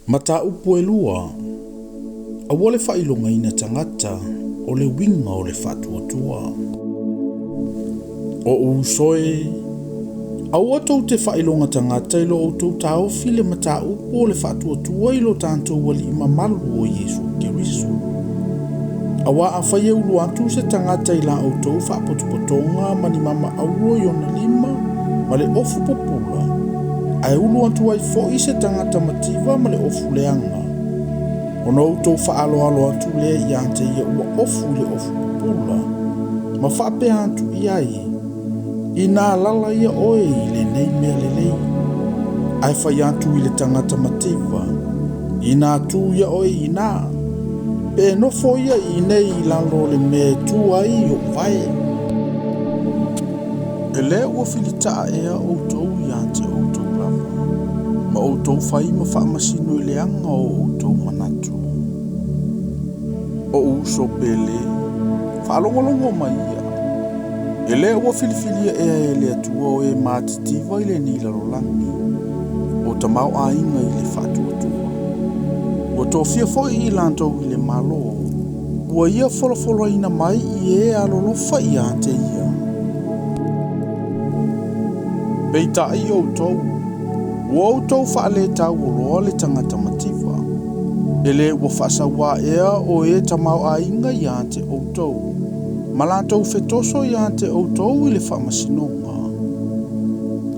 Mataupu e lua, Aua le faailogaina tagata o le uiga o le faatuatua. O'u uso e, aua tou te faailoga tagata i lo outou taofi le mataupu o le faatuatua i lo tatou Alii mamalu o Iesu Keriso. Auā afai e ulu atu se tagata i la outou faapotopotoga ma ni mama auro i ona lima ma le ofu pupula, ae ulu atu ai foi se tagata mativa ma le ofu leaga, ona outou faaaloalo atu lea ia te ia ua ofu i le ofu pupula, ma faapea atu i ai, Inā lala ia oe i lenei mea lelei. Ae fai atu i le tagata mativa, Inā tū ia oe i inā, pe nofo ia i inei i lalo o le mea e tu ai o'u vae. E le ua filitaa ea outou ia te outou lava, ma outou fai ma faamasino i leaga o outou manatu. O'u uso pele, faalogologo mai ia. E le ua filifilia ea e le Atua o e matitiva i lenei lalolagi, o tamaoaiga i le faatuatua. Ua tofia foi i latou i le Malo, ua ia folafolaina mai i e alolofa ia te ia. Peitai outou, ua outou faaletauoloa le tagata mativa, e le ua faasauā ea o e tamaoaiga ia te outou, ma latou fetoso ia te outou i le faamasinoga.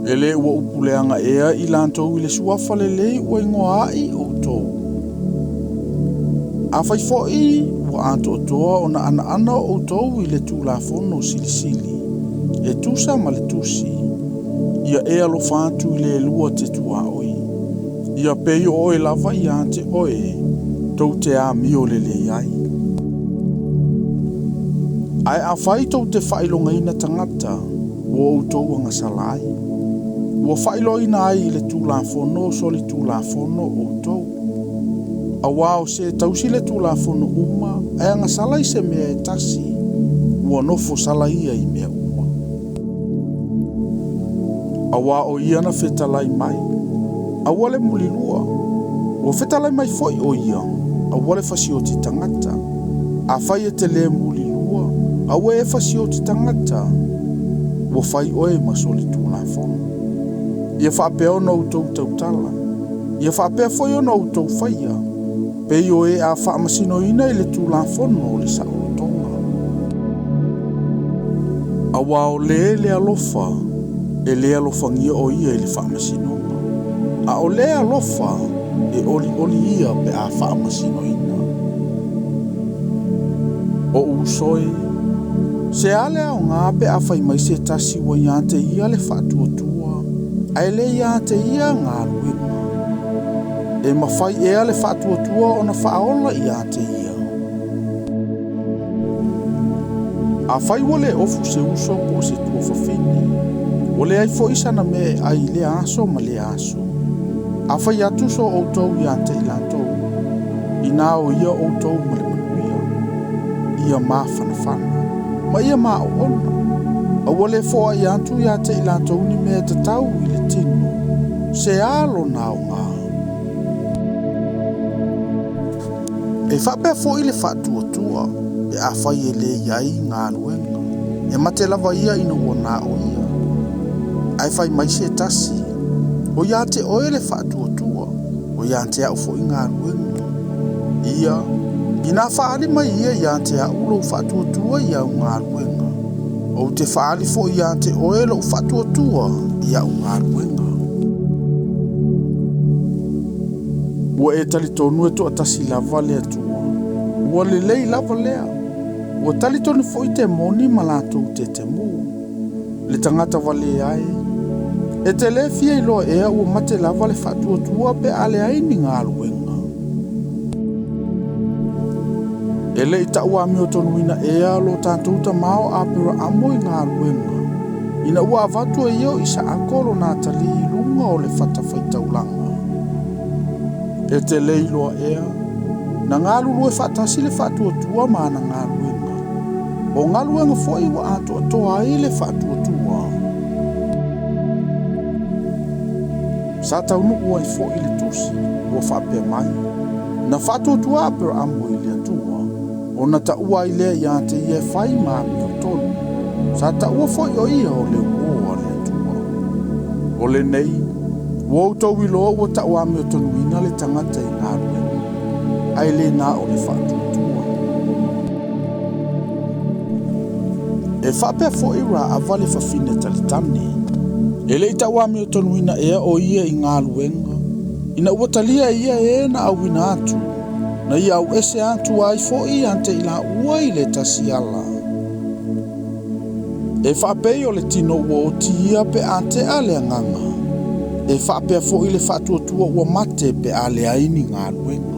E le ua upu leaga ea i latou i le suafa lelei ua igoa a'i outou. Afai foi ua atoatoa ona anaana outou i le Tulafono Silisili, e tusa ma le Tusi, ia e alofa atu i le lua te tuaoi, ia pei o oe lava ia te oe, tou te amio lelei ai. Ae afai tou te faailogaina tagata, ua outou agasala ai. Ua faailoaina ai i le Tulafono solitulafono outou. Auā o se e tausi le Tulafono uma, ae agasala i se mea e tasi, ua nofo sala ia i mea uma. Auā o ia na fetalai mai, Aua le mulilua. Ua fetalai mai foi o ia, Aua le fasioti tagata. Afai e te le mulilua, aua e fasioti tagata, ua fai oe ma solitulafono. Ia faapea ona outou tautala, ia faapea foi ona outou faia, pei o e a faamasinoina i le Tulafono o le saolotoga. Auā o le le alofa, e le alofagia o ia i le faamasinoga, a o le alofa, e olioli ia pe a faamasinoina. O'u uso e, se a le aoga pe a fai mai se tasi ua ia te ia le faatuatua, ae le ia te ia galuega? E mafai ea le faatuatua ona faaola ia te ia? Afai ua le ofu se uso po o se tuafafine, ua leai foi sana mea e ai i lea aso ma lea aso, afai atu so outou ia te i latou, inā o ia outou ma le manuia, ia mafanafana, ma ia maoona, a ua le foai atu ia te i latou ni mea e tatau i le tino, se a lona aoga? E faapea foi le faatuatua, pe afai e le i ai galuega, e mate lava ia ina ua na o ia. Ae fai mai se tasi, O ia te oe le faatuatua, o ia te a'u foi galuega. Ia, inā faaali mai ia ia te a'u lou faatuatua i au galuega, ou te faaali foi ia te oe lo'u faatuatua i a'u galuega. Ua e talitonu e toatasi lava le Atua. Ua lelei lava lea. Ua talitonu foi temoni ma latou tetemu. Le tagata valea e. E te le fia iloa ea ua mate lava le faatuatua pe a leai ni galuega. E le i tauamiotonuina ea lo tatou tama o Aperaamo i galuega, ina ua avatu e ia o Isaako lona atalii i luga o le fatafaitaulaga. E te le iloa ea, na galulue faatasi le faatuatua ma ana galuega. O galuega foi ua atoatoa ai le faatuatua. Sa taunuu ai foi le tusi, ua faapea mai, Na faatuatua Aperaamu i le Atua, ona taua ai lea ia te ia e fai ma amiotonu. Sa taua foi o ia o le uō a le Atua. O lenei, ua outou iloa ua tau amiotonuina le tagata i galuega, ae le na o le faatuatua. E faapea foi Raava le fafine talitane. E le i tau amiotonuina ea o ia i galuega, ina ua talia e ia e na auina atu, na ia auese atu ai foi ia te i laua i le tasi ala. E faapei o le tino ua oti ia pe a tea le agaga. E faapea foi le faatuatua ua mate pe a leai ni galuega.